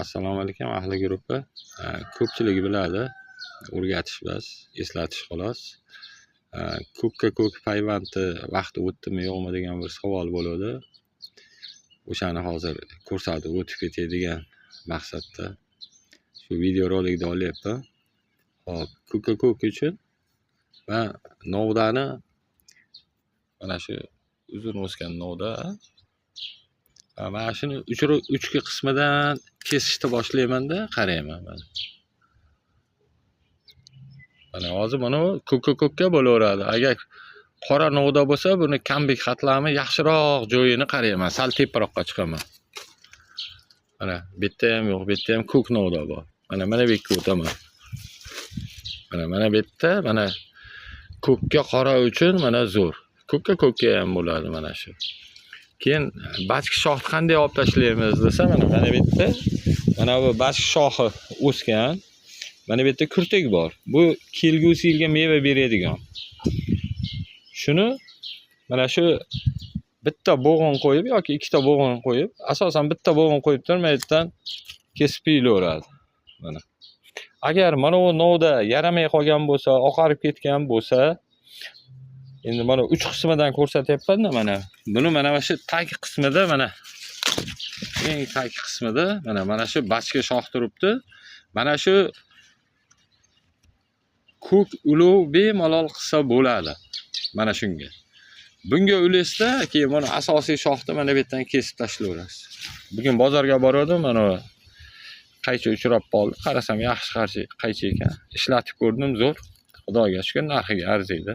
Assalomu alaykum, ahli guruhi. Ko'pchiligi biladi, o'rgatish emas, eslatish xolos. Ko'kka ko'k payvandi vaqti o'tdimi yo'qmi degan bir savol bo'ladi. O'shani hozir ko'rsatib o'tib ketay degan maqsadda shu videorolikni olyapman. Xo'p, ko'kka ko'k uchun man novdani, mana shu uzun o'sgan novda, mana shuni uchki qismidan kesishni boshlayman-da, qarayman mana. Mana hozir buni ko'kka ko'kka bo'laveradi. Agar qora novda bo'lsa, buni kambik qatlami yaxshiroq joyini qarayman, sal teparoqqa chiqaman. Mana bu yerda ham yo'q, bu yerda ham ko'k novda bor. Mana mana bu yerga o'taman. Mana mana bu yerda mana ko'kka qora uchun mana zo'r. Ko'kka ko'kka ham bo'ladi mana shu. Keyin bachki shoxni qanday olib tashlaymiz desa, mana mana bu yerda mana bu bachki shoxi o'sgan. Mana bu yerda kurtak bor. Bu kelgusi yilga meva beradigan. Shuni mana shu bitta bo'g'in qo'yib yoki ikkita bo'g'in qo'yib, asosan bitta bo'g'in qo'yib turib, mana yerdan kesib pilaveradi. Mana. Agar mana bu novda yaramay qolgan bo'lsa, oqarib ketgan bo'lsa, endi mana uch qismidan ko'rsatyapman-da mana. Buni mana shu tag qismida, mana eng tag qismida mana mana shu bachka shox turibdi. Mana shu ko'k ulov bemalol qilsa bo'ladi. Mana shunga. Bunga ulaysizda, keyin mana asosiy shoxni mana bu yerdan kesib tashlayverasiz. Bugun bozorga borgandim, mana qaychi uchrab qoldi. Qarasam yaxshi qaychi ekan. Ishlatib ko'rdim, zo'r. Xudoga shukr, narxiga arziydi.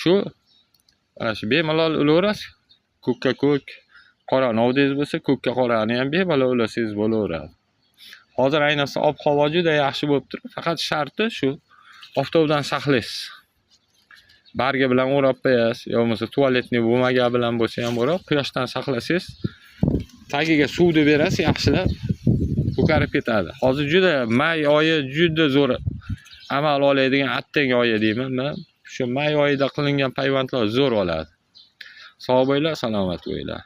Shu mana shu bemalol ulaverasiz. Ko'kka ko'k, qora novdangiz bo'lsa, ko'kka qorani ham bemalol ulasangiz bo'laveradi. Hozir ayniqsa ob-havo juda yaxshi bo'lib turibdi. Faqat sharti shu oftobdan saqlaysiz. Bargi bilan o'rab qo'yasiz, yo bo'lmasa туалетный бумага bilan bo'lsa ham o'rab, quyoshdan saqlasangiz, tagiga suvni berasiz, yaxshilab ko'karib ketadi. Hozir juda may oyi juda zo'r amal oladigan attang oyi deyman men. Shu may oyida qilingan payvandlar zo'r oladi. Sog' bo'linglar, salomat bo'linglar.